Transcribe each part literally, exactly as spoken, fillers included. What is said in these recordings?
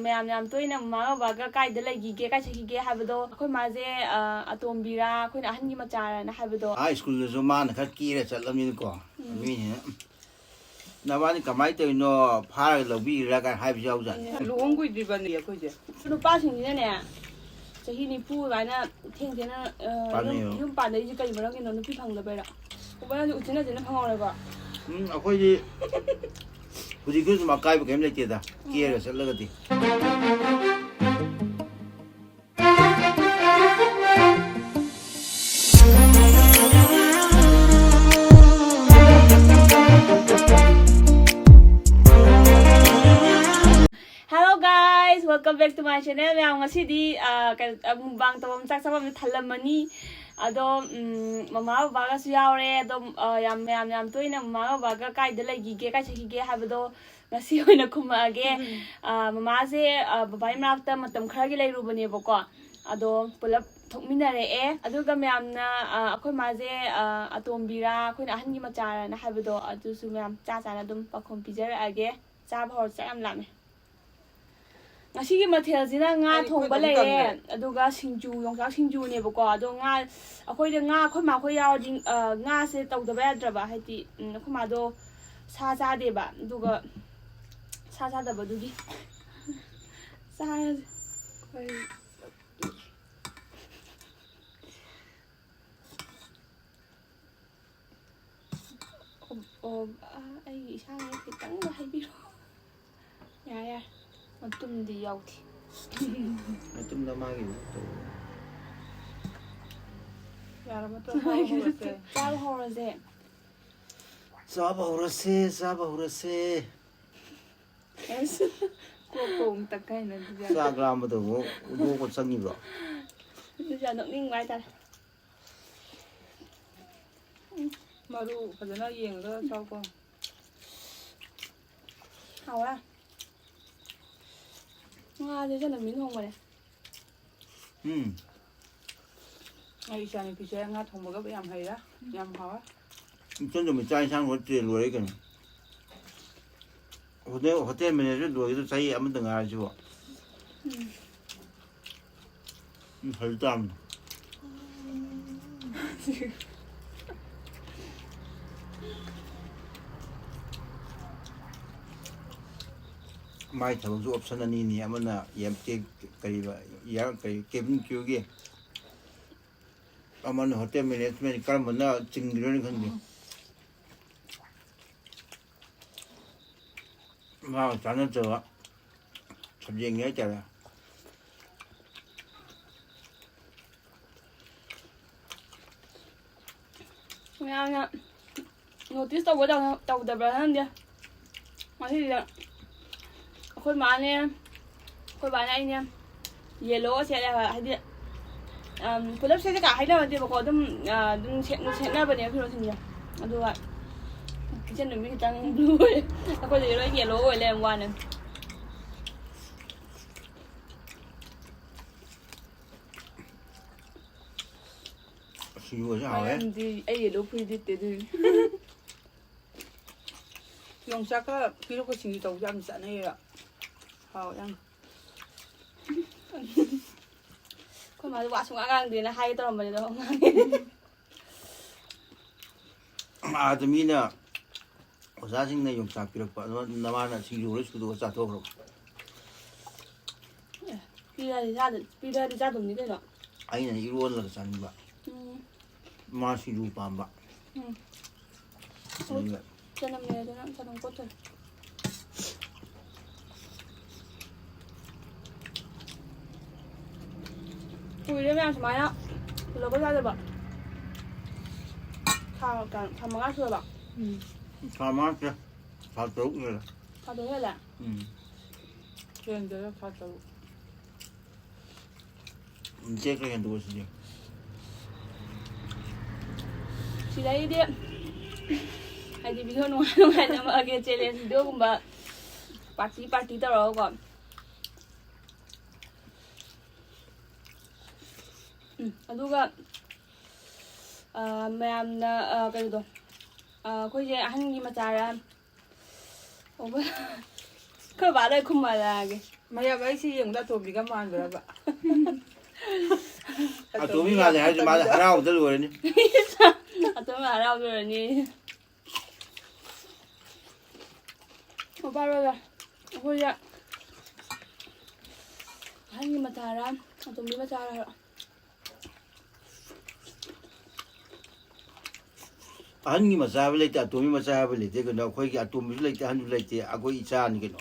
ꯃꯌꯥꯝ ꯌꯥꯝ ꯇꯣꯏꯅ ꯃꯃꯥꯒ ꯕꯕꯥꯒ ꯀꯥꯏꯗ ꯂꯩꯈꯤꯒꯦ, ꯀꯥꯏ ꯆꯠꯈꯤꯒꯦ ꯍꯥꯏꯕꯗꯣ, ꯑꯩꯈꯣꯏ ꯃꯥꯁꯦ, ꯑ, ꯑꯇꯣꯝꯕꯤꯔꯥ, ꯑꯩꯈꯣꯏꯅ ꯑꯍꯟꯒꯤ ꯃꯆꯥꯔꯅ ꯍꯥꯏꯕꯗꯣ꯫ ꯑꯥ, ꯁ꯭ꯀꯨꯜꯗꯁꯨ ꯃꯥꯅ ꯈꯔ ꯀꯦꯔ ꯆꯠꯂꯕꯅꯤꯅꯀꯣ, ꯎꯝ꯫ ꯃꯤꯅ, "ꯅꯕꯥꯅꯤ ꯀꯃꯥꯏꯅ ꯇꯧꯔꯤꯅꯣ? ꯐꯥꯔꯒ ꯂꯧꯕꯤꯔꯤꯔꯥ?" ꯀꯥꯏꯅ ꯍꯥꯏꯕꯁꯨ ꯌꯥꯎꯖꯥꯠꯅꯤ꯫ ꯂꯨꯍꯣꯡ ꯀꯨꯏꯗ꯭ꯔꯤꯕꯅꯤ ꯑꯩꯈꯣꯏꯁꯦ꯫ ꯅꯨꯄꯥꯁꯤꯡꯁꯤꯅꯅꯦ, ꯆꯍꯤ ꯅꯤꯐꯨ ꯑꯗꯨꯃꯥꯏꯅ ꯊꯦꯡ ꯊꯦꯡꯅ, ꯑ, ꯄꯥꯟꯅꯩꯌꯦꯕ꯫ ꯌꯨꯝ, ꯌꯨꯝ ꯄꯥꯟꯅꯩꯁꯦ ꯀꯔꯤ ꯃꯔꯝꯒꯤꯅꯣ? ꯅꯨꯄꯤ ꯐꯪꯗꯕꯩꯔꯣ? ꯎꯕ ꯅꯪꯗꯤ ꯎꯆꯤꯟ ꯅꯥꯆꯤꯟꯅ ꯐꯪꯍꯧꯔꯦꯀꯣ? ꯎꯝ, ꯑꯩꯈꯣꯏꯗꯤ ꯍꯧꯖꯤꯛꯁꯨ ꯑꯗꯨꯝ ꯑꯀꯥꯏꯕ ꯀꯔꯤꯝ ꯂꯩꯇꯦꯗ, ꯀꯦꯔꯒ ꯆꯠꯂꯒꯗꯤ꯫ Hello guys, welcome back to my channel. ꯃꯌꯥꯝ, ꯉꯁꯤꯗꯤ, ꯑ, ꯀꯩ-, ꯑ, mukbang ꯇꯧꯐꯝ, ꯆꯥꯛ ꯆꯥꯐꯝꯁꯦ ꯊꯜꯂꯝꯃꯅꯤ꯫ ꯑꯗꯣ, ꯎꯝ, ꯃꯃꯥ ꯕꯕꯥꯒꯁꯨ ꯌꯥꯎꯔꯦ꯫ ꯑꯗꯣ, ꯑ, ꯌꯥꯝ, ꯃꯌꯥꯝ ꯌꯥꯝ ꯇꯣꯏꯅ ꯃꯃꯥ ꯕꯕꯥꯒ ꯀꯥꯏꯗ ꯂꯩꯈꯤꯒꯦ, ꯀꯥꯏ ꯆꯠꯈꯤꯒꯦ ꯍꯥꯏꯕꯗꯣ ꯉꯁꯤ ꯑꯣꯏꯅ ꯈꯨꯝꯃꯛꯑꯒꯦ꯫ ꯎꯝ꯫ ꯑ, ꯃꯃꯥꯁꯦ, ꯑ, ꯕꯕꯥꯒꯤ ꯃꯅꯥꯛꯇ ꯃꯇꯝ ꯈꯔꯒꯤ ꯂꯩꯔꯨꯕꯅꯦꯕꯀꯣ꯫ ꯑꯗꯣ ꯄꯨꯂꯞ ꯊꯣꯛꯃꯤꯟꯅꯔꯛꯑꯦ꯫ ꯑꯗꯨꯒ ꯃꯌꯥꯝꯅ, ꯑ, ꯑꯩꯈꯣꯏ ꯃꯥꯁꯦ, ꯑ, ꯑꯇꯣꯝꯕꯤꯔꯥ, ꯑꯩꯈꯣꯏꯅ ꯑꯍꯟꯒꯤ ꯃꯆꯥꯔꯅ ꯍꯥꯏꯕꯗꯣ, ꯑꯗꯨꯁꯨ ꯃꯌꯥꯝ ꯆꯥ ꯆꯥꯅ ꯑꯗꯨꯝ ꯄꯥꯎꯈꯨꯝ ꯄꯤꯖꯔꯛꯑꯒꯦ꯫ ꯆꯥꯕ ꯍꯧꯔꯣ, ꯆꯥꯛ ꯌꯥꯝ ꯂꯥꯝꯃꯦ꯫ ꯉꯁꯤꯒꯤ ꯃꯊꯦꯜꯁꯤꯅ ꯉꯥ ꯑꯩ ꯊꯣꯡꯕ ꯈꯨꯠ ꯑꯗꯨꯝ ꯂꯩꯔꯦ, ꯀꯪꯈ꯭ꯔꯦ꯫ ꯑꯗꯨꯒ ꯁꯤꯡꯖꯨ, ꯌꯣꯡꯆꯥꯛ ꯁꯤꯡꯖꯨꯅꯦꯕꯀꯣ꯫ ꯑꯗꯣ ꯉꯥ, ꯑꯩꯈꯣꯏꯗ ꯉꯥ, ꯑꯩꯈꯣꯏ ꯃꯥꯈꯣꯏ ꯌꯥꯎꯔꯗꯤ, ꯑ, ꯉꯥꯁꯦ ꯇꯧꯗꯕ ꯌꯥꯗ꯭ꯔꯕ, ꯍꯥꯏꯗꯤ, ꯎꯝ, ꯑꯩꯈꯣꯏ ꯃꯥꯗꯣ ꯁꯥ ꯆꯥꯗꯦꯕ, ꯑꯗꯨꯒ ꯁꯥ ꯆꯥꯗꯕꯗꯨꯒꯤ ꯆꯥꯔꯁꯦ꯫ ꯑꯩꯈꯣꯏ ꯑꯣ, ꯑꯣ, ꯑ, ꯑꯩꯒꯤ ꯏꯁꯥꯒꯤ ꯈꯤꯇꯪꯒ ꯍꯥꯏꯕꯤꯔꯣ꯫ ꯌꯥꯔꯦ, ꯌꯥꯔꯦ꯫ ꯃꯇꯨꯝꯗꯤ ꯌꯥꯎꯗꯦ꯫ ꯃꯇꯨꯝꯗ ꯃꯥꯒꯤ ꯇꯧ꯫ ꯌꯥꯔꯕ ꯅꯠꯇ꯭ꯔꯣ? ꯃꯥꯒꯤ ꯆꯥꯕ ꯍꯧꯔꯁꯦ꯫ ꯆꯥꯕ ꯍꯧꯔꯁꯦ꯫ ꯆꯥꯕ ꯍꯧꯔꯁꯦ, ꯆꯥꯕ ꯍꯧꯔꯁꯦ꯫ ꯑꯁ꯫ ꯀꯣꯛ ꯀꯣꯛ ꯇꯛꯈꯥꯏꯅ ꯑꯗꯨꯗꯤ꯫ ꯆꯥꯛ ꯂꯥꯝꯕꯗꯕꯨ ꯅꯣꯛꯄ ꯆꯪꯉꯤꯕ꯭ꯔꯣ? ꯑꯗꯨꯁꯨ ꯌꯥꯝ ꯅꯣꯛꯅꯤꯡꯕ ꯍꯥꯏꯇꯥꯔꯦ꯫ ꯎꯝ꯫ ꯃꯔꯨ ꯐꯖꯅ ꯌꯦꯡꯉꯒ ꯆꯥꯎꯀꯣ꯫ ꯍꯥꯎꯋꯦ꯫ ꯉꯥꯁꯦ ꯏꯆꯟ ꯇꯣꯝꯕꯤꯅ ꯊꯣꯡꯕꯅꯦ꯫ ꯎꯝ꯫ ꯑꯩ ꯏꯆꯥꯅꯨꯄꯤꯁꯦ ꯉꯥ ꯊꯣꯡꯕꯒ ꯌꯥꯝ ꯍꯩꯔꯦ꯫ ꯌꯥꯝ ꯍꯥꯎꯋꯦ꯫ ꯏꯆꯟ ꯇꯣꯝꯕꯤ ꯆꯥꯛ ꯏꯟꯁꯥꯡ ꯂꯣꯏ ꯇ꯭ꯔꯦꯟ ꯂꯣꯏꯔꯦ ꯀꯩꯅꯣ꯫ ꯍꯣꯇꯦꯜ, ꯍꯣꯇꯦꯜ ꯃꯦꯅꯦꯖꯔ ꯂꯣꯏꯒꯗꯕ ꯆꯍꯤ ꯑꯃꯗ ꯉꯥꯏꯔꯁꯤꯕꯣ꯫ ꯎꯝ꯫ ꯎꯝ, ꯐꯖ ꯇꯥꯕꯅꯤ꯫ ꯃꯥꯏ ꯊꯕꯛꯁꯨ option ꯑꯅꯤꯅꯤ, ꯑꯃꯅ ꯌꯥꯝ ꯀꯦ-, ꯀꯔꯤꯕ, ꯌꯥ-, ꯀꯔꯤ, cabin crewꯒꯤ, ꯑꯃꯅ hotel management, ꯀꯔꯝꯕꯅ ꯆꯤꯡꯈꯤꯗꯣꯏꯅꯣ ꯈꯪꯗꯦ꯫ ꯃꯥꯒ ꯆꯥꯟꯅꯗꯕ subjectꯅꯤ ꯍꯥꯏꯇꯥꯔꯦ꯫ ꯃꯌꯥꯝꯅ notice ꯇꯧꯕ ꯇꯧ-, ꯇꯧꯗꯕ꯭ꯔꯥ ꯈꯪꯗꯦ꯫ ꯉꯁꯤꯁꯦ ꯑꯩꯈꯣꯏ ꯃꯥꯅꯦ, ꯑꯩꯈꯣꯏ ꯕꯥꯅꯦ, ꯑꯩꯅꯦ yellow ꯁꯦꯠꯂꯦ ꯍꯥꯏꯕ꯫ ꯍꯥꯏꯗꯤ, ꯑꯝ, ꯄꯨꯂꯞ ꯁꯦꯠꯁꯦ ꯀꯥ ꯍꯥꯏꯅꯕ ꯅꯠꯇꯦꯕꯀꯣ, ꯑꯗꯨꯝ, ꯑ, ꯑꯗꯨꯝ ꯁꯦꯠ-, ꯁꯦꯠꯅꯕꯅꯦꯕ ꯐꯤꯔꯣꯜꯁꯤꯡꯁꯦ꯫ ꯑꯗꯨꯒ kitchen ꯅꯨꯃꯤꯠ ꯈꯤꯇꯪ blue ꯑꯣꯏ꯫ ꯑꯩꯈꯣꯏꯗꯗꯤ ꯂꯣꯏ yellow ꯑꯣꯏ ꯂꯩꯔꯝꯕ ꯋꯥꯅꯦ꯫ ꯁꯤꯡꯖꯨꯒꯁꯦ ꯍꯥꯎꯋꯦ꯫ ꯃꯔꯝꯗꯤ ꯑꯩ yellow ꯐꯨꯔꯤꯠ ꯂꯤꯠꯇꯦ ꯑꯗꯨꯏꯅꯦ꯫ ꯌꯣꯡꯆꯥꯛꯀ ꯄꯤꯔꯨꯛꯀ ꯁꯤꯡꯖꯨ ꯇꯧꯕꯁꯦ ꯌꯥꯝ ꯆꯥꯅꯩꯌꯦꯕ꯫ ꯍꯥꯎꯋꯦ ꯌꯥꯝ꯫ ꯑꯩꯈꯣꯏ ꯃꯥꯗꯣ ꯋꯥ ꯁꯨꯡꯉꯥꯡ ꯉꯥꯡꯗꯦꯅ ꯍꯥꯏꯒꯦ ꯇꯧꯔꯝꯕꯅꯦ, ꯑꯗꯣ ꯉꯥꯡꯉꯦ꯫ ꯑꯥꯗ ꯃꯤꯅ, ꯑꯣꯖꯥꯁꯤꯡꯅ ꯌꯣꯡꯆꯥꯛ ꯄꯤꯔꯛꯄ, ꯑꯗꯨ ꯅꯃꯥꯅ ꯁꯤꯡꯖꯨ ꯂꯣꯏ ꯁꯨꯗꯣꯛꯑ ꯆꯥꯊꯣꯛꯈ꯭ꯔꯕ꯫ ꯑꯦ, ꯄꯤꯔꯛꯑꯗꯤ ꯆꯥꯗ-, ꯄꯤꯔꯛꯑꯗꯤ ꯆꯥꯗꯧꯅꯤ ꯀꯩꯅꯣ꯫ ꯑꯩꯅ ꯏꯔꯣꯜꯂꯒ ꯆꯥꯅꯤꯡꯕ꯫ ꯎꯝ꯫ ꯃꯥ ꯁꯤꯡꯖꯨ ꯄꯥꯝꯕ꯫ ꯎꯝ꯫ ꯑꯗꯨꯒ ꯆꯅꯝ ꯂꯩꯔꯗꯤ ꯅꯪ ꯆꯅꯝ ꯀꯣꯠꯇꯣꯏꯅꯦ꯫ ꯀꯨꯏꯔꯦ ꯃꯌꯥꯝ ꯁꯨꯃꯥꯏꯅ ꯄꯨꯜꯂꯞꯀ ꯆꯥꯗꯕ꯫ ꯊꯥ ꯀꯌꯥ, ꯊꯥ ꯃꯉꯥ ꯁꯨꯔꯕ? ꯎꯝ꯫ ꯊꯥ ꯃꯉꯥ ꯅꯠꯇꯦ, ꯊꯥ ꯇꯔꯨꯛ ꯂꯩꯔꯦ꯫ ꯊꯥ ꯇꯔꯨꯛ ꯍꯦꯜꯂꯦ? ꯎꯝ꯫ ꯍꯦꯟꯗꯦꯗ, ꯊꯥ ꯇꯔꯨꯛ꯫ ꯏꯆꯦ ꯈꯔ ꯍꯦꯟꯗꯣꯛꯑꯁꯤꯅꯦ꯫ ꯁꯤꯗꯩꯗꯤ ꯍꯥꯏꯗꯤ video ꯅꯨꯡꯉꯥꯏ ꯅꯨꯡꯉꯥꯏ ꯅꯝꯃꯛꯑꯒꯦ, challenge videoꯒꯨꯝꯕ party party ꯇꯧꯔꯒꯀꯣ꯫ ꯎꯝ, ꯑꯗꯨꯒ, ꯑ, ꯃꯌꯥꯝꯅ, ꯑ, ꯀꯩꯅꯣꯗꯣ, ꯑ, ꯑꯩꯈꯣꯏꯁꯦ ꯑꯍꯟꯒꯤ ꯃꯆꯥꯔ, ꯑꯩꯈꯣꯏ ꯕꯥꯗ ꯑꯩ ꯈꯨꯝꯃꯜꯂꯛꯑꯒꯦ꯫ ꯃꯌꯥꯝ ꯑꯩꯁꯤ ꯌꯦꯡꯕꯗ ꯑꯇꯣꯝꯕꯤꯒ ꯃꯥꯟꯕ꯭ꯔꯕ? ꯑꯇꯣꯝꯕꯤ ꯃꯥꯜꯂꯦ ꯍꯥꯏꯔꯗꯤ ꯃꯥꯗꯤ ꯍꯔꯥꯎꯕꯗ ꯂꯣꯏꯔꯅꯤ꯫ ꯑꯇꯣꯝꯕꯤ ꯍꯔꯥꯎꯕ ꯂꯣꯏꯔꯅꯤ꯫ ꯃꯄꯥꯔꯣꯗ ꯑꯩꯈꯣꯏꯁꯦ ꯑꯍꯟꯒꯤ ꯃꯆꯥꯔ ꯑꯇꯣꯝꯕꯤ ꯃꯆꯥꯔ ꯍꯥꯏꯔꯣ꯫ ꯑꯍꯟꯒꯤ ꯃꯆꯥ ꯍꯥꯏꯕ ꯂꯩꯇꯦ, ꯑꯇꯣꯝꯕꯤ ꯃꯆꯥ ꯍꯥꯏꯕ ꯂꯩꯇꯦ ꯀꯩꯅꯣ꯫ ꯑꯩꯈꯣꯏꯒꯤ ꯑꯇꯣꯝꯕꯤꯁꯨ ꯂꯩꯇꯦ, ꯑꯍꯟꯁꯨ ꯂꯩꯇꯦ, ꯑꯩꯈꯣꯏ ꯏꯆꯥꯅꯤ ꯀꯩꯅꯣ꯫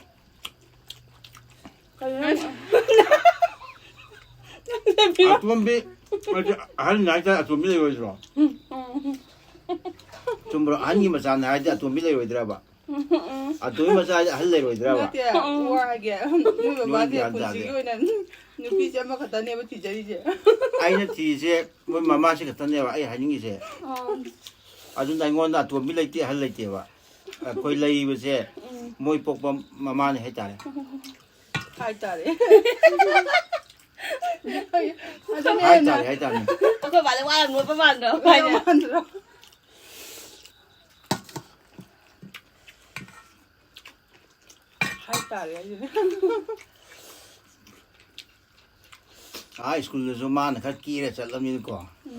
ꯀꯩꯅꯣ? ꯑꯇꯣꯝꯕꯤ ꯍꯥꯏꯗꯤ ꯑꯍꯟ ꯍꯥꯏꯇꯥꯔꯦ, ꯑꯇꯣꯝꯕꯤ ꯂꯩꯔꯣꯏꯗ꯭ꯔꯣ? ꯆꯨꯝꯕ꯭ꯔꯣ? ꯑꯍꯟꯒꯤ ꯃꯆꯥꯅꯦ ꯍꯥꯏꯗꯤ ꯑꯇꯣꯝꯕꯤ ꯂꯩꯔꯣꯏꯗ꯭ꯔꯕ? ꯑꯇꯣꯝꯕꯤ ꯃꯆꯥ ꯍꯥꯏꯗꯤ ꯑꯍꯜ ꯂꯩꯔꯣꯏꯗ꯭ꯔꯕ? ꯅꯠꯇꯦ, ꯋꯥ ꯍꯥꯏꯒꯦ꯫ ꯅꯣꯏ ꯕꯕꯥꯁꯦ ꯒ꯭ꯌꯥꯟ ꯇꯥꯗꯦ꯫ ꯄꯨꯟꯁꯤꯒꯤ ꯑꯣꯏꯅ ꯅꯨꯄꯤꯁꯦ ꯑꯃꯈꯛꯇꯅꯦꯕ ꯊꯤꯖꯔꯤꯁꯦ꯫ ꯑꯩꯅ ꯊꯤꯔꯤꯁꯦ ꯃꯣꯏ ꯃꯃꯥꯁꯤ ꯈꯛꯇꯅꯦꯕ ꯑꯩ ꯍꯥꯏꯅꯤꯡꯉꯤꯁꯦ꯫ ꯑꯣ, ꯑꯗꯨꯅ ꯑꯩꯉꯣꯟꯗ ꯑꯇꯣꯝꯕꯤ ꯂꯩꯇꯦ, ꯑꯍꯜ ꯂꯩꯇꯦꯕ꯫ ꯑꯩꯈꯣꯏ ꯂꯩꯔꯤꯕꯁꯦ ꯎꯝ꯫ ꯃꯣꯏ ꯄꯣꯛꯄ ꯃꯃꯥꯅꯤ ꯍꯥꯏꯇꯥꯔꯦ꯫ ꯍꯥꯏꯇꯥꯔꯦ꯫ ꯑꯗꯨꯅꯦ ꯍꯥꯏꯇꯥꯔꯦ, ꯍꯥꯏꯇꯥꯔꯦ꯫ ꯑꯩꯈꯣꯏ ꯕꯥꯗ ꯋꯥ ꯌꯥꯝ ꯂꯣꯠꯄ ꯃꯥꯟꯗ꯭ꯔꯣ? ꯍꯥꯏꯅ꯫ ꯃꯥꯟꯗ꯭ꯔꯣ? ꯍꯥꯏꯇꯥꯔꯦ ꯍꯥꯏꯁꯤꯅꯦ꯫ ꯑꯥ ꯁ꯭ꯀꯨꯜꯗꯁꯨ ꯃꯥꯅ ꯈꯔ ꯀꯦꯔ ꯆꯠꯂꯝꯅꯤꯅꯀꯣ꯫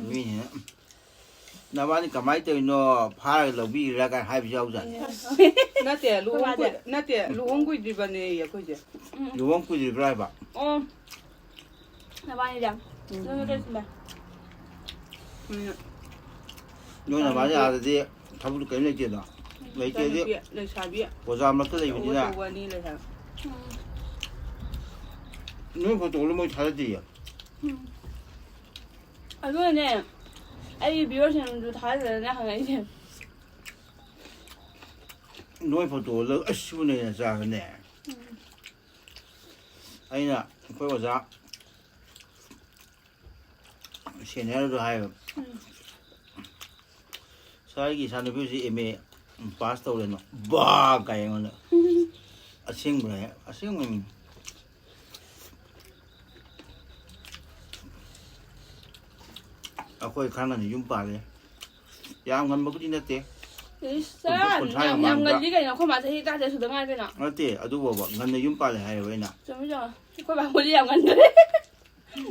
ꯃꯤꯁꯤꯅ "ꯅꯕꯥꯅꯤ ꯀꯃꯥꯏꯅ ꯇꯧꯔꯤꯅꯣ? ꯐꯥꯔꯒ ꯂꯧꯕꯤꯔꯤꯔꯥ?" ꯀꯥꯏꯅ ꯍꯥꯏꯕꯁꯨ ꯌꯥꯎꯖꯥꯠꯅꯤ꯫ ꯅꯠꯇꯦ, ꯂꯨꯍꯣꯡ ꯀꯨꯏ- ꯅꯠꯇꯦ, ꯂꯨꯍꯣꯡ ꯀꯨꯏꯗ꯭ꯔꯤꯕꯅꯦ ꯑꯩꯈꯣꯏꯁꯦ꯫ ꯂꯨꯍꯣꯡ ꯀꯨꯏꯗ꯭ꯔꯤꯕ꯭ꯔꯥ ꯍꯥꯏꯕ? ꯑꯣ, ꯅꯕꯥꯅꯤꯗ꯫ ꯅꯪ ꯅꯠꯇ꯭ꯔꯁꯨꯅꯦ꯫ ꯎꯝ, ꯅꯣꯏ ꯅꯕꯥꯅꯤ ꯑꯥꯗꯗꯤ ꯊꯕꯛ ꯀꯔꯤꯝ ꯂꯩꯇꯦꯗꯣ? ꯂꯩꯇꯦꯗꯤ ꯏꯆꯥꯅꯨꯄꯤ ꯂꯩꯁꯥꯕꯤ ꯑꯣꯖꯥ ꯃꯔꯛꯇ ꯑꯆꯧ ꯂꯩꯕꯅꯤꯅ꯫ ꯑꯆꯧꯕ ꯑꯅꯤ ꯂꯩ ꯍꯥꯏꯕ꯫ ꯎꯝ꯫ ꯅꯣꯏ ꯐꯣꯇꯣꯗꯣ ꯃꯣꯏ ꯊꯥꯖꯗꯤꯌꯦ꯫ ꯎꯝ꯫ ꯑꯗꯨꯅꯅꯦ ꯑꯩꯒꯤ ꯚꯤꯌꯨꯋꯔꯁꯤꯡꯗꯨ ꯊꯥꯖꯗꯅ ꯍꯪꯉꯛꯏꯁꯦ꯫ ꯅꯣꯏ ꯐꯣꯇꯣ ꯂꯧ ꯑꯁ ꯁꯤꯕꯨꯅ ꯍꯦꯟꯅ ꯆꯥꯕꯅꯦ꯫ ꯎꯝ꯫ ꯑꯩꯅ ꯑꯩꯈꯣꯏ ꯑꯣꯖꯥ ꯁꯦꯅꯤꯌꯔꯗꯣ ꯍꯥꯏꯕ꯫ ꯎꯝ꯫ "ꯁꯥꯔꯒꯤ ꯏꯆꯥꯅꯨꯄꯤꯁꯤ ꯑꯦꯝ ꯑꯦ ꯄꯥꯁ ꯇꯧꯔꯦꯅ ꯕꯥ ꯀꯥꯏ ꯑꯩꯉꯣꯟꯗ꯫ ꯑꯁꯦꯡꯕ꯭ꯔꯥ?" ꯍꯥꯏ꯫ "ꯑꯁꯦꯡꯕꯅꯤ꯫ ꯑꯩꯈꯣꯏ ꯈꯔ ꯉꯟꯅ ꯌꯨꯝ ꯄꯥꯜꯂꯦ꯫ ꯌꯥꯝ ꯉꯟꯕꯕꯨꯗꯤ ꯅꯠꯇꯦ꯫ ꯏꯁ, ꯀꯨꯟꯊ꯭ꯔꯥ, ꯀꯨꯟꯊ꯭ꯔꯥꯒꯤ ꯌꯥꯝ, ꯌꯥꯝ ꯃꯃꯥꯡꯗ꯫ ꯉꯜꯂꯤ ꯀꯩꯅꯣ, ꯑꯩꯈꯣꯏ ꯃꯥ ꯆꯍꯤ ꯇꯔꯥꯇꯔꯦꯠ ꯁꯨꯗ ꯉꯥꯏꯔꯤ ꯀꯩꯅꯣ꯫ ꯅꯠꯇꯦ, ꯑꯗꯨ ꯐꯥꯎꯕ ꯉꯟꯅ ꯌꯨꯝ ꯄꯥꯜꯂꯦ ꯍꯥꯏꯌꯦꯕ ꯑꯩꯅ꯫ ꯆꯨꯝꯃꯤ, ꯆꯨꯝꯃꯤ꯫ ꯑꯩꯈꯣꯏ ꯕꯥꯕꯨꯗꯤ ꯌꯥꯝ ꯉꯟꯗ꯭ꯔꯦ꯫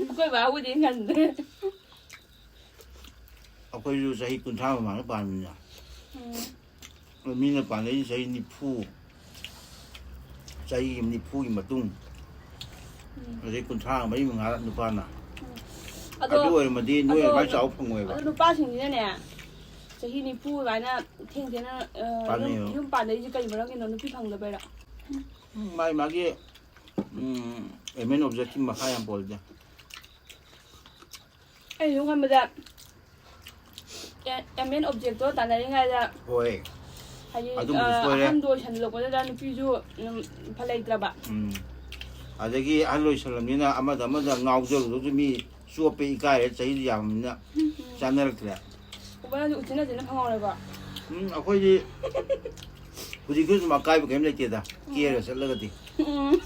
ꯑꯩꯈꯣꯏ ꯕꯥꯕꯨꯗꯤ ꯉꯟꯗ꯭ꯔꯦ꯫ ꯑꯩꯈꯣꯏꯁꯨ ꯆꯍꯤ ꯀꯨꯟꯊ꯭ꯔꯥ ꯃꯃꯥꯡꯗ ꯄꯥꯟꯕꯅꯤꯅ꯫ ꯎꯝ꯫ ꯃꯤꯅ ꯄꯥꯟꯅꯩꯁꯦ ꯆꯍꯤ ꯅꯤꯐꯨ, ꯆꯍꯤ ꯅꯤꯐꯨꯒꯤ ꯃꯇꯨꯡ, ꯎꯝ꯫ ꯑꯗꯩ ꯀꯨꯟꯊ꯭ꯔꯥ ꯃꯔꯤ ꯃꯉꯥ ꯅꯨꯄꯥꯅ꯫ ꯎꯝ꯫ ꯑꯗꯣ, ꯑꯗꯨ ꯑꯣꯏꯔꯝꯃꯗꯤ ꯅꯣꯏ ꯑꯗꯣ, ꯑꯗꯨꯃꯥꯏꯅ ꯆꯥꯎꯕ ꯐꯪꯉꯣꯏꯕ꯫ ꯑꯗꯣ ꯅꯨꯄꯥꯁꯤꯡꯁꯤꯅꯅꯦ, ꯆꯍꯤ ꯅꯤꯐꯨ ꯑꯗꯨꯃꯥꯏꯅ ꯊꯦꯡ ꯊꯦꯡꯅ, ꯑ, ꯌꯨꯝ, ꯄꯥꯟꯅꯩꯌꯦꯕ꯫ ꯌꯨꯝ ꯄꯥꯟꯅꯩꯁꯦ ꯀꯩ ꯃꯔꯝꯒꯤꯅꯣ? ꯅꯨꯄꯤ ꯐꯪꯗꯕꯩꯔꯣ? ꯎꯝ, ꯃꯥꯏ ꯃꯥꯒꯤ, ꯎꯝ, ꯑꯦꯝ ꯑꯦꯟ ꯑꯣꯕꯖꯦꯛꯀꯤ ꯃꯈꯥ ꯌꯥꯝ ꯄꯣꯜꯂꯤꯗ꯫ ꯑꯩꯅ ꯁꯨꯝ ꯈꯟꯕꯗ, ꯑꯦ-, ꯑꯦꯝ ꯑꯦꯟ ꯑꯣꯕꯖꯦꯛꯇꯣ ꯇꯥꯟꯅꯔꯤꯉꯩꯗ, ꯍꯣꯏ꯫ ꯍꯥꯏꯗꯤ, ꯑꯗꯨꯝꯕꯗꯤ ꯑ, ꯁꯣꯏꯔꯦ꯫ ꯑꯍꯟꯗꯣ ꯑꯣꯏꯁꯜꯂꯛꯄꯗꯨꯗ ꯅꯨꯄꯤꯁꯨ, ꯎꯝ, ꯐ-, ꯂꯩꯇ꯭ꯔꯕ꯫ ꯎꯝ꯫ ꯑꯗꯒꯤ ꯑꯍꯜ ꯑꯣꯏꯁꯜꯂꯝꯅꯤꯅ ꯑꯃꯗ ꯑꯃꯗ ꯉꯥꯎꯖꯔꯨꯗꯧꯁꯨ ꯃꯤ ꯆꯣꯞꯄꯦ, ꯏꯀꯥꯏꯔꯦ, ꯆꯍꯤꯁꯨ ꯌꯥꯝꯕꯅꯤꯅ ꯎꯝ, ꯎꯝ꯫ ꯆꯥꯟꯅꯔꯛꯇ꯭ꯔꯦ꯫ ꯎꯕ ꯅꯪꯁꯨ ꯎꯆꯤꯟ ꯅꯥꯆꯤꯟꯅ ꯐꯪꯍꯧꯔꯦꯀꯣ꯫ ꯎꯝ, ꯑꯩꯈꯣꯏꯗꯤ ꯍꯧꯖꯤꯛꯁꯨ ꯑꯗꯨꯝ ꯑꯀꯥꯏꯕ ꯀꯔꯤꯝ ꯂꯩꯇꯦꯗ, ꯎꯝ꯫ ꯀꯦꯔꯒ ꯆꯠꯂꯒꯗꯤ꯫ ꯎꯝ꯫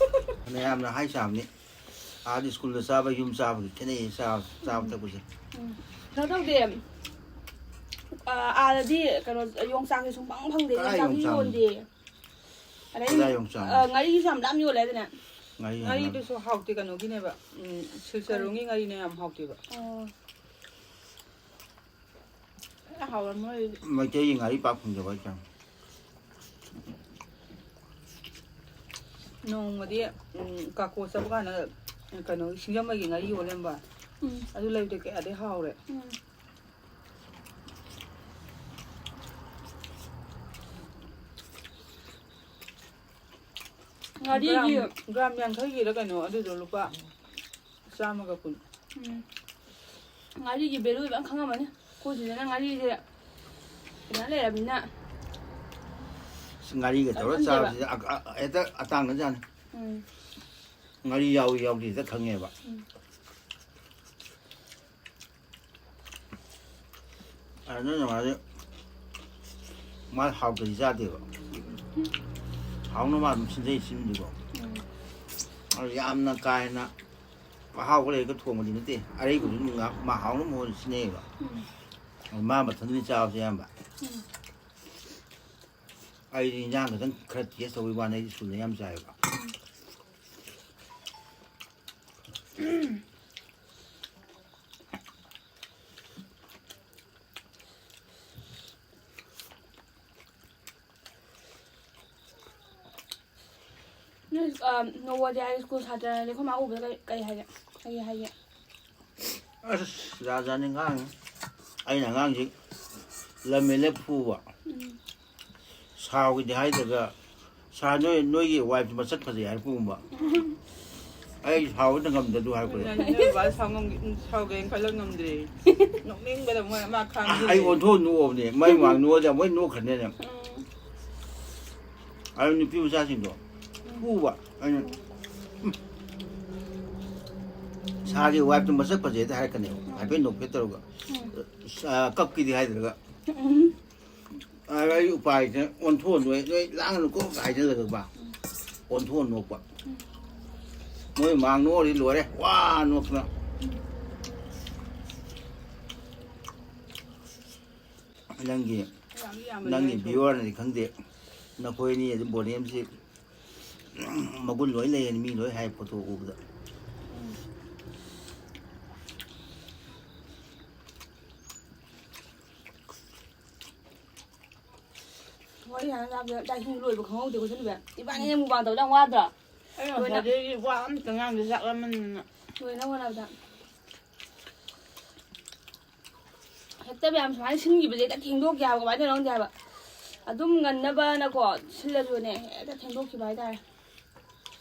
ꯐꯅꯌꯥꯝꯅ ꯍꯥꯏ ꯁꯥꯕꯅꯤ꯫ ꯑꯥꯗ ꯁ꯭ꯀꯨꯜꯗ ꯆꯥꯕ, ꯌꯨꯝ ꯆꯥꯕꯒꯤ ꯈꯦꯠꯅꯩꯌꯦ, ꯆꯥꯕ, ꯆꯥꯕ ꯎꯝ꯫ ꯊꯛꯄꯁꯦ꯫ ꯎꯝ꯫ ꯀꯩꯅꯣ ꯇꯧꯗꯦ꯫ ꯑ, ꯑꯥꯗꯗꯤ ꯀꯩꯅꯣ, ꯌꯣꯡꯆꯥꯛꯁꯦ ꯁꯨꯡꯐꯪ ꯐꯪꯗꯦ, ꯀꯗꯥꯏ ꯌꯣꯡꯆꯥꯛꯁꯨ ꯌꯣꯡꯆꯥꯛꯅꯣ? ꯌꯣꯟꯗꯦ꯫ ꯑꯗꯩ, ꯀꯗꯥꯏ ꯌꯣꯡꯆꯥꯛꯅꯣ? ꯑ, ꯉꯥꯔꯤꯁꯨ ꯌꯥꯝ ꯂꯥꯝ ꯌꯣꯜꯂꯦ ꯍꯥꯏꯗꯅꯦ꯫ ꯉꯥꯔꯤ ꯌꯥꯝ ꯂꯥꯝ-, ꯉꯥꯔꯤꯗꯨꯁꯨ ꯍꯥꯎꯇꯦ, ꯀꯩꯅꯣꯒꯤꯅꯦꯕ, ꯎꯝ, ꯁꯤꯜꯆꯔ ꯀꯔꯤ? ꯔꯣꯝꯒꯤ ꯉꯥꯔꯤꯅꯦ ꯌꯥꯝ ꯍꯥꯎꯇꯦꯕ꯫ ꯑꯣ꯫ ꯈꯔ ꯍꯥꯎꯔꯝꯃꯣꯏ ꯑꯗꯨꯗꯤ꯫ ꯃꯩꯇꯩꯒꯤ ꯉꯥꯔꯤ ꯄꯥꯛ ꯐꯪꯗꯕ ꯍꯥꯏꯇꯥꯔꯦ꯫ ꯅꯣꯡꯃꯗꯤ, ꯎꯝ, ꯀꯥꯀꯣ ꯆꯠꯄ ꯀꯥꯟꯗ, ꯀꯩꯅꯣ, ꯁꯤꯡꯖꯃꯩꯒꯤ ꯉꯥꯔꯤ ꯌꯣꯜ ꯂꯩꯔꯝꯕ꯫ ꯎꯝ꯫ ꯑꯗꯨ ꯂꯩꯕꯗꯤ ꯀꯌꯥꯗꯤ ꯍꯥꯎꯔꯦ꯫ ꯎꯝ꯫ ꯉꯥꯔꯤꯒꯤ ꯒ꯭ꯔꯥꯝ, ꯒ꯭ꯔꯥꯝ ꯌꯥꯡꯈꯩꯒꯤꯔ ꯀꯩꯅꯣ ꯑꯗꯨꯗꯣ ꯂꯨꯄꯥ ꯆꯥꯝꯃꯒ ꯀꯨꯟ꯫ ꯎꯝ꯫ ꯉꯥꯔꯤꯒꯤ value ꯂꯣꯏ ꯈꯪꯉꯝꯃꯅꯤ꯫ ꯑꯩꯈꯣꯏ ꯁꯤꯗꯅ ꯉꯥꯔꯤꯁꯦ ꯀꯩꯅꯣ ꯂꯩꯔꯕꯅꯤꯅ꯫ ꯑꯁ, ꯉꯥꯔꯤꯒ ꯇꯧꯔ ꯈꯪꯗꯦꯕ꯫ ꯆꯥꯕꯁꯤꯗꯤ ꯑ-, ꯑ-, ꯍꯦꯛꯇ ꯑꯇꯥꯡꯅꯖꯥꯠꯅꯤ꯫ ꯎꯝ꯫ ꯉꯥꯔꯤ ꯌꯥꯎꯏ ꯌꯥꯎꯗꯦ ꯍꯦꯛꯇ ꯈꯪꯉꯦꯕ꯫ ꯎꯝ꯫ ꯑꯗꯨꯅ ꯃꯥꯗꯤ, ꯃꯥ ꯍꯥꯎꯇ꯭ꯔꯗꯤ ꯆꯥꯗꯦꯕ꯫ ꯍꯥꯎꯅ ꯃꯥ ꯑꯗꯨꯝ ꯁꯤꯟꯖꯩ, ꯁꯤꯟꯕꯗꯤꯀꯣ꯫ ꯎꯝ꯫ ꯑꯗꯨ ꯌꯥꯝꯅ ꯀꯥ ꯍꯦꯟꯅ ꯑꯍꯥꯎꯕ ꯂꯩꯔꯒ ꯊꯣꯡꯕꯗꯤ ꯅꯠꯇꯦ꯫ ꯑꯔꯩꯕꯗꯨ ꯑꯗꯨꯝ ꯉꯥ-, ꯃꯥ ꯍꯥꯎꯅꯕ ꯃꯉꯣꯟꯗ ꯁꯤꯟꯅꯩꯌꯦꯕ꯫ ꯎꯝ꯫ ꯑꯗꯨ ꯃꯥ ꯃꯊꯟꯗꯗꯤ ꯆꯥꯕꯁꯦ ꯑꯌꯥꯝꯕ꯫ ꯎꯝ꯫ ꯑꯩꯗꯤ ꯏꯟꯖꯥꯡ ꯈꯛꯇꯪ ꯈꯔ ꯇꯦꯁ ꯇꯧꯕꯒꯤ ꯋꯥꯅꯤ, ꯑꯩꯗꯤ ꯁꯨꯅ ꯌꯥꯝ ꯆꯥꯏꯌꯦꯕ꯫ ꯅꯣꯏ, ꯑ, ꯅꯣꯕꯣꯗꯤꯌꯥꯒꯤ ꯁ꯭ꯀꯨꯜ ꯁꯥꯇ꯭ꯔꯅꯗꯤ ꯑꯩꯈꯣꯏ ꯃꯥ ꯎꯕꯗ ꯀꯩ, ꯀꯩ ꯍꯥꯏꯒꯦ? ꯀꯩ ꯍꯥꯏꯒꯦ? ꯑꯁ, ꯖꯥꯠ ꯖꯥꯠꯅꯤ ꯉꯥꯡꯉꯤ꯫ ꯑꯩꯅ ꯑꯉꯥꯡꯁꯤ ꯂꯝ ꯍꯦꯜꯂꯦ ꯐꯨꯕ꯫ ꯎꯝ꯫ ꯁꯥꯎꯒꯦꯗꯤ ꯍꯥꯏꯗ꯭ꯔꯒ, "ꯁꯥꯔ, ꯅꯣꯏ, ꯅꯣꯏꯒꯤ ꯋꯥꯏꯐꯇꯣ ꯃꯁꯛ ꯐꯖꯩ" ꯍꯥꯏꯔꯛꯄꯒꯨꯝꯕ꯫ ꯑꯩ ꯁꯥꯎꯕꯗ ꯉꯝꯗꯦ ꯑꯗꯨ ꯍꯥꯏꯔꯛꯄꯗ꯫ ꯅꯣꯏ ꯕꯥ ꯁꯥꯎ ꯉꯝ-, ꯁꯥꯎꯒꯦꯅ ꯈꯜꯂ ꯉꯝꯗ꯭ꯔꯦ꯫ ꯅꯣꯛꯅꯤꯡꯕꯗ ꯃꯣꯏ ꯑꯃ ꯈꯥꯡꯗꯦ꯫ ꯑꯩ ꯑꯣꯟꯊꯣꯛꯑ ꯅꯣꯛꯑꯕꯅꯦ꯫ ꯃꯥꯏ ꯃꯃꯥꯡ ꯅꯣꯛꯑꯗꯤ ꯑꯃꯨꯛ ꯍꯦꯟꯅ ꯅꯣꯛꯈ꯭ꯔꯅꯦꯅ꯫ ꯎꯝ꯫ ꯑꯗꯨ ꯅꯨꯄꯤ ꯃꯆꯥꯁꯤꯡꯗꯣ ꯐꯨꯕ꯫ ꯑꯩꯅ, "ꯎꯝ, ꯁꯥꯔꯒꯤ ꯋꯥꯏꯐꯇꯣ ꯃꯁꯛ ꯐꯖꯩꯗ" ꯍꯥꯏꯔꯛꯀꯅꯦꯕ꯫ ꯍꯥꯏꯐꯦꯠ ꯅꯣꯛꯐꯦꯠ ꯇꯧꯔꯒ꯫ ꯎꯝ꯫ ꯑ, ꯀꯞꯀꯦꯗꯤ ꯍꯥꯏꯗ꯭ꯔꯒ꯫ ꯎꯝ꯫ ꯑꯗ ꯑꯩ ꯎꯄꯥꯏꯁꯦ ꯑꯣꯟꯊꯣꯛꯑ ꯅꯣꯛꯑꯦ, "ꯅꯣꯏ ꯂꯥꯡꯒꯅꯨꯀꯣ" ꯍꯥꯏꯖꯜꯂꯒꯀꯣ꯫ ꯎꯝ꯫ ꯑꯣꯟꯊꯣꯛꯑ ꯅꯣꯛꯄ꯫ ꯎꯝ꯫ ꯃꯣꯏ ꯃꯥꯡ ꯅꯣꯛꯑꯗꯤ ꯂꯣꯏꯔꯦ, ꯋꯥ ꯅꯣꯛꯇꯅ꯫ ꯎꯝ꯫ ꯅꯪꯒꯤ, ꯌꯥꯝꯗꯤ ꯌꯥꯝꯕꯅꯦ ꯅꯪꯒꯤ ꯑꯩꯁꯨ꯫ ꯚꯤꯌꯨꯋꯔꯅꯗꯤ ꯈꯪꯗꯦ, ꯅꯈꯣꯏ ꯑꯅꯤ ꯑꯗꯨꯝ ꯕꯣꯅꯦꯝꯁꯤ ꯃꯒꯨꯟ ꯂꯣꯏ ꯂꯩꯌꯦꯅ ꯃꯤ ꯂꯣꯏ ꯍꯥꯏ ꯐꯣꯇꯣ ꯎꯕꯗ꯫ ꯎꯝ꯫ ꯋꯥꯔꯤ ꯁꯥꯟꯅ ꯁꯥꯟꯅꯕꯗ ꯆꯥꯛ ꯏꯁꯤꯡ ꯂꯣꯏꯕ ꯈꯪꯍꯧꯗꯦꯀꯣ, ꯁꯤꯟꯕ꯫ ꯏꯕꯥꯅꯤꯅ ꯃꯨꯛꯕꯥꯡ ꯇꯧꯕꯗ ꯌꯥꯝ ꯋꯥꯗ꯭ꯔꯣ? ꯑꯩ ꯂꯣꯏꯅ-, ꯉꯁꯥꯏꯗꯒꯤ ꯋꯥ ꯑꯝꯇ ꯉꯥꯡꯗꯦ, ꯆꯥꯛ ꯂꯥꯝꯃꯟꯗꯅ꯫ ꯂꯣꯏꯅ ꯍꯣꯠꯅꯕꯗ꯫ ꯍꯦꯛꯇ ꯃꯌꯥꯝ ꯁꯨꯃꯥꯏꯅ ꯁꯤꯟꯈꯤꯕꯁꯦ ꯍꯦꯛꯇ ꯊꯦꯡꯗꯣꯛꯈꯤ ꯍꯥꯏꯕ, ꯀꯃꯥꯏꯅ ꯇꯧꯔꯤꯅꯣ ꯈꯪꯗꯦ ꯍꯥꯏꯕ꯫ ꯑꯗꯨꯝ ꯉꯟꯅꯕꯅꯀꯣ ꯁꯤꯜꯂꯁꯨꯅꯦ, ꯍꯦꯛꯇ ꯊꯦꯡꯗꯣꯛꯈꯤꯕ ꯍꯥꯏꯇꯥꯔꯦ꯫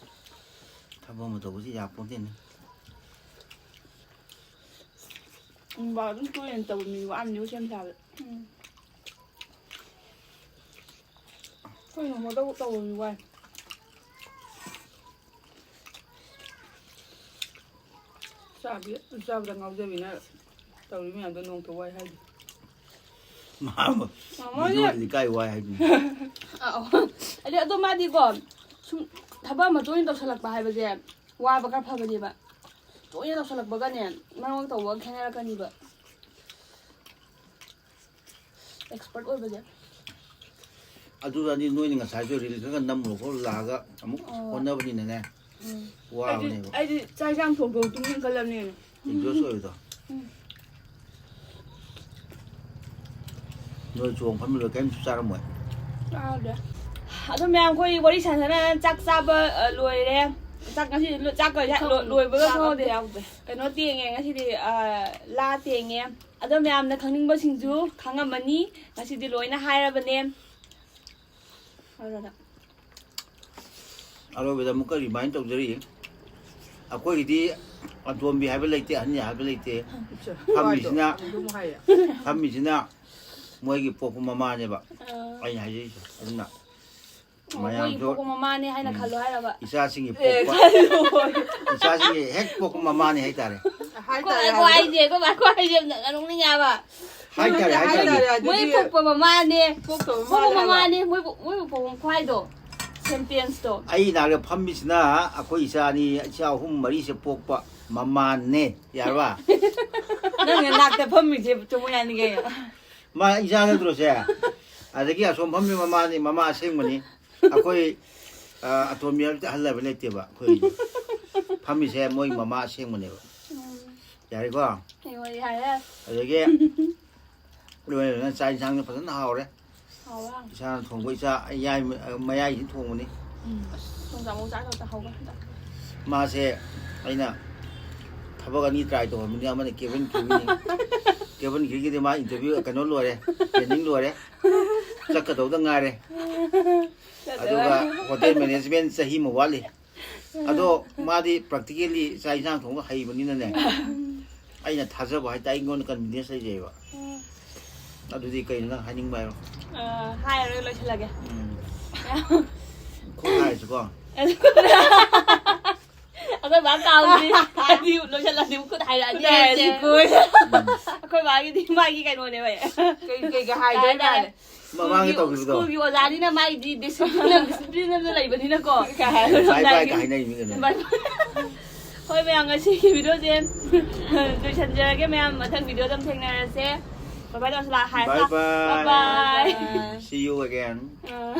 ꯊꯕꯛ ꯑꯃ ꯇꯧꯕꯁꯤ ꯌꯥꯄꯣꯟꯇꯦꯅꯦ꯫ ꯎꯝ, ꯕꯥ, ꯑꯗꯨꯝ ꯇꯣꯏꯅ ꯇꯧꯕ ꯃꯤ ꯋꯥꯔꯝꯅꯤꯕꯨ ꯁꯦꯝ ꯁꯥꯕꯗ꯫ ꯎꯝ꯫ ꯑꯩꯈꯣꯏ ꯅꯣꯡꯃꯗ ꯇꯧꯕ ꯃꯤ ꯋꯥꯏ꯫ ꯆꯥꯕꯤ-, ꯆꯥꯕꯗ ꯉꯥꯎꯖꯕꯤꯅ ꯇꯧꯔꯤ ꯃꯌꯥꯝꯗꯣ ꯅꯣꯡꯇ ꯋꯥꯏ ꯍꯥꯏꯗꯦ꯫ ꯃꯥ-, ꯃꯥꯃꯣꯏꯅ ꯚꯤꯗꯤꯑꯣꯗꯗꯤ ꯀꯥꯏ ꯋꯥꯏ ꯍꯥꯏꯗꯣꯏꯅꯣ? ꯑꯧ꯫ ꯑꯗꯩ ꯑꯗꯣ ꯃꯥꯗꯤꯀꯣ, ꯁꯨꯝ ꯊꯕꯛ ꯑꯃ ꯇꯣꯏꯅ ꯇꯧꯁꯜꯂꯛꯄ ꯍꯥꯏꯕꯁꯦ ꯋꯥꯕ ꯈꯔ ꯐꯕꯅꯦꯕ꯫ ꯇꯣꯏꯅ ꯇꯧꯁꯜꯂꯛꯄꯒꯅꯦ, ꯃꯔꯛ ꯃꯔꯛ ꯇꯧꯕꯒ ꯈꯦꯠꯅꯔꯛꯀꯅꯤꯕ꯫ ꯑꯦꯛꯁꯄꯔꯠ ꯑꯣꯏꯕꯁꯦ꯫ ꯑꯗꯨꯗꯗꯤ ꯅꯣꯏꯅ ꯉꯁꯥꯏꯁꯨ ꯔꯤꯜ ꯈꯔ ꯅꯝꯃꯨꯔꯣ ꯈꯣꯠꯂꯨ ꯂꯥꯛꯑꯒ ꯑꯃꯨꯛ ꯑꯣ꯫ ꯍꯣꯠꯅꯕꯅꯤꯅꯅꯦ꯫ ꯎꯝ꯫ ꯑꯩꯗꯤ, ꯋꯥꯕꯅꯦꯕ꯫ ꯑꯩꯗꯤ ꯆꯥꯛ ꯏꯟꯁꯥꯡ ꯊꯣꯡ ꯊꯣꯡ ꯇꯨꯝꯅꯤꯡꯈꯠꯂꯕꯅꯦ꯫ ꯎꯝ꯫ ꯑꯦꯟꯖꯣꯁ ꯑꯣꯏꯕꯗꯣ꯫ ꯎꯝ꯫ ꯅꯣꯏ ꯆꯣꯡ ꯐꯝꯃꯤꯕ ꯀꯔꯤꯝꯁꯨ ꯆꯥꯔꯝꯃꯣꯏ꯫ ꯆꯥꯗꯦ꯫ ꯑꯗꯣ ꯃꯌꯥꯝ ꯑꯩꯈꯣꯏ ꯋꯥꯔꯤ ꯁꯥꯟꯅꯅ ꯆꯥꯛ ꯆꯥꯕ, ꯑ, ꯂꯣꯏꯔꯦ꯫ ꯆꯥꯛ ꯉꯁꯤ ꯂꯣ-, ꯆꯥꯛꯀ ꯍꯦꯛ ꯂꯣ-, ꯂꯣꯏꯕꯒ ꯆꯥꯛ ꯈꯪꯍꯧꯗꯦ꯫ ꯑꯝꯇ ꯌꯥꯎꯗꯦ꯫ ꯀꯩꯅꯣ ꯇꯦꯡꯉꯦ ꯉꯁꯤꯗꯤ, ꯑ, ꯂꯥ ꯇꯦꯡꯉꯦ꯫ ꯑꯗꯣ ꯃꯌꯥꯝꯅ ꯈꯪꯅꯤꯡꯕꯁꯤꯡꯁꯨ ꯈꯪꯉꯝꯃꯅꯤ꯫ ꯉꯁꯤꯗꯤ ꯂꯣꯏꯅ ꯍꯥꯏꯔꯕꯅꯦ꯫ ꯑꯗꯨꯅ ꯑꯔꯣꯏꯕꯗ ꯑꯃꯨꯛꯀ ꯔꯤꯃꯥꯏꯟ ꯇꯧꯖꯔꯤ꯫ ꯑꯩꯈꯣꯏꯒꯤꯗꯤ ꯑꯇꯣꯝꯕꯤ ꯍꯥꯏꯕ ꯂꯩꯇꯦ, ꯑꯍꯟ ꯍꯥꯏꯕ ꯂꯩꯇꯦ꯫ ꯐꯝꯃꯤꯁꯤꯅ, ꯑꯗꯨꯝ ꯍꯥꯏꯌꯦ꯫ ꯐꯝꯃꯤꯁꯤꯅ ꯃꯣꯏꯒꯤ ꯄꯣꯛꯄ ꯃꯃꯥꯅꯦꯕ꯫ ꯑꯥ꯫ ꯑꯩꯅ ꯍꯥꯏꯖꯔꯤꯁꯦ꯫ ꯑꯗꯨꯅ ꯑꯣ, ꯃꯣꯏꯒꯤ ꯃꯌꯥꯝꯁꯨ, ꯄꯣꯛꯄ ꯃꯃꯥꯅꯦ ꯍꯥꯏꯅ ꯎꯝ, ꯈꯜꯂꯣ ꯍꯥꯏꯔꯕ? ꯏꯆꯥꯁꯤꯡꯒꯤ ꯑꯦ, ꯄꯣꯛꯄ, ꯈꯜꯂꯣ꯫ ꯏꯆꯥꯁꯤꯡꯒꯤ ꯍꯦꯛ ꯄꯣꯛꯄ ꯃꯃꯥꯅꯦ ꯍꯥꯏꯇꯥꯔꯦ꯫ ꯍꯥꯏꯇꯥꯔꯦ ꯑꯩꯈꯣꯏ ꯍꯥꯏꯕꯗꯤ꯫ ꯍꯥꯏꯁꯦ, ꯑꯩꯈꯣꯏ ꯍꯥꯏꯁꯦ ꯌꯥꯝꯅ ꯅꯣꯛꯅꯤꯡꯉꯦ ꯍꯥꯏꯕ꯫ ꯍꯥꯏꯇꯥꯔꯦ, ꯍꯥꯏꯇꯥꯔꯦ꯫ ꯍꯥꯏꯇꯥꯔꯦ, ꯑꯗꯨꯗꯤ ꯃꯣꯏ ꯄꯣꯛꯄ ꯃꯃꯥꯅꯦ꯫ ꯄꯣꯛꯇꯕ ꯄꯣꯛꯄ ꯃꯃꯥꯅꯦ ꯍꯥꯏꯕ꯫ ꯃꯃꯥꯅꯦ, ꯃꯣꯏꯕꯨ, ꯃꯣꯏꯕꯨ ꯄꯣꯛꯄ ꯈ꯭ꯋꯥꯏꯗꯣ꯫ ꯁꯦꯟꯇꯦꯟꯁꯇꯣ꯫ ꯑꯩ ꯅꯥꯛꯇ ꯐꯝꯃꯤꯁꯤꯅ ꯑꯩꯈꯣꯏ ꯏꯆꯥ ꯑꯅꯤ, ꯏꯆꯥ ꯑꯍꯨꯝ ꯃꯔꯤꯁꯦ ꯄꯣꯛꯄ ꯃꯃꯥꯅꯦ꯫ ꯌꯥꯔꯕ? ꯅꯪꯅ ꯅꯥꯛꯇ ꯐꯝꯃꯤꯁꯦ ꯆꯨꯝꯃꯨ ꯌꯥꯅꯤ ꯀꯩꯅꯣ꯫ ꯃꯥ ꯏꯆꯥ ꯅꯠꯇ꯭ꯔꯣ ꯁꯦ? ꯑꯗꯒꯤ ꯑꯁꯣꯝ ꯐꯝꯃꯤ ꯃꯃꯥꯅꯤ, ꯃꯃꯥ ꯑꯁꯦꯡꯕꯅꯤ꯫ ꯑꯩꯈꯣꯏ, ꯑ, ꯑꯇꯣꯝꯕꯤ ꯍꯥꯏꯕꯗꯤ ꯑꯍꯜ ꯍꯥꯏꯕ ꯂꯩꯇꯦꯕ꯫ ꯑꯩꯈꯣꯏ ꯐꯝꯃꯤꯁꯦ ꯃꯣꯏ ꯃꯃꯥ ꯑꯁꯦꯡꯕꯅꯦꯕ꯫ ꯎꯝ꯫ ꯌꯥꯔꯦꯀꯣ? ꯑꯩꯉꯣꯟꯗ ꯌꯥꯔꯦ꯫ ꯑꯗꯒꯤ ꯂꯣꯏꯅ ꯆꯥꯛ ꯏꯟꯁꯥꯡꯁꯨ ꯐꯖꯅ ꯍꯥꯎꯔꯦ꯫ ꯍꯥꯎꯕ? ꯏꯁꯥꯅ ꯊꯣꯡꯕ, ꯏꯆꯥ ꯌꯥꯏꯃ-, ꯃꯌꯥꯏꯁꯤ ꯊꯣꯡꯕꯅꯤ꯫ ꯎꯝ꯫ ꯑꯁ, ꯊꯣꯡ ꯆꯥꯃꯧ ꯆꯥꯗꯧ ꯇꯥꯍꯧꯕ ꯍꯟꯗꯛ꯫ ꯃꯥꯁꯦ ꯑꯩꯅ ꯊꯕꯛ ꯑꯅꯤ try ꯇꯧꯍꯟꯕꯅꯤ, ꯑꯃꯅ cabin crewꯒꯤꯅꯤ꯫ Cabin crewꯒꯤꯗꯤ ꯃꯥ interview, ꯀꯩꯅꯣ ꯂꯣꯏꯔꯦ, training ꯂꯣꯏꯔꯦ꯫ ꯆꯠꯀꯗꯧꯗ ꯉꯥꯏꯔꯦ꯫ ꯆꯠꯂꯣꯏ꯫ ꯑꯗꯨꯒ hotel management ꯆꯍꯤ ꯑꯃ ꯋꯥꯠꯂꯤ꯫ ꯑꯗꯣ ꯃꯥꯗꯤ practically ꯆꯥꯛ ꯏꯟꯁꯥꯡ ꯊꯣꯡꯕ ꯍꯩꯕꯅꯤꯅꯅꯦ, ꯑꯩꯅ ꯊꯥꯖꯕ ꯍꯥꯏꯇꯥꯔꯦ, ꯑꯩꯉꯣꯟꯗ confidence ꯂꯩꯖꯩꯕ꯫ ꯎꯝ꯫ ꯑꯗꯨꯗꯤ ꯀꯩꯅꯣ ꯅꯪ ꯍꯥꯏꯅꯤꯡꯕ ꯍꯥꯏꯔꯣ? ꯑ, ꯍꯥꯏꯔꯔꯣꯏ, ꯂꯣꯏꯁꯤꯜꯂꯒꯦ꯫ ꯎꯝ꯫ ꯈꯨꯠ ꯍꯥꯏꯔꯁꯤꯀꯣ꯫ ꯑꯩꯈꯣꯏ ꯕꯥ ꯀꯥꯎꯗ꯭ꯔꯤ꯫ ꯍꯥꯏꯗꯤ ꯂꯣꯏꯁꯤꯜꯂꯗꯤ ꯈꯨꯠ ꯍꯥꯏꯔꯛꯑꯅꯤ ꯈꯨꯠ ꯍꯥꯏꯔꯛꯑꯅꯤ, ꯍꯥꯏꯁꯦ꯫ ꯀꯨꯏ꯫ ꯎꯝ꯫ ꯑꯩꯈꯣꯏ ꯕꯥꯒꯤꯗꯤ ꯃꯥꯒꯤ ꯀꯩꯅꯣꯅꯦꯕ꯫ ꯀꯩ, ꯀꯩꯒ ꯍꯥꯏꯗꯣꯏ ꯀꯩ ꯍꯥꯏꯇꯥꯔꯦ? ꯃꯥꯜꯂꯦ? ꯃꯃꯥꯡꯗ ꯁ꯭ꯀꯨꯜꯒꯤ, ꯇꯧꯈꯤꯕꯗꯣ꯫ ꯁ꯭ꯀꯨꯜꯒꯤ ꯑꯣꯖꯥꯅꯤꯅ ꯃꯥꯒꯤꯗꯤ discipline, discipline ꯑꯃ ꯂꯩꯕꯅꯤꯅꯀꯣ꯫ ꯀꯩ ꯍꯥꯏ? Bye bye ꯀ ꯍꯥꯏꯅꯔꯤꯃꯤ ꯀꯩꯅꯣ꯫ Bye bye꯫ ꯍꯣꯏ ꯃꯌꯥꯝ, ꯉꯁꯤꯒꯤ videoꯁꯦ ꯂꯣꯏꯁꯟꯖꯔꯒꯦ ꯃꯌꯥꯝ, ꯃꯊꯪ videoꯗ ꯑꯃꯨꯛ ꯊꯦꯡꯅꯔꯁꯦ꯫ Bye bye ꯇꯧꯔꯁꯤ ꯂꯥꯛ ꯍꯥꯏꯔꯁꯤ Bye lakh bye. Bye bye. See you again. Ah.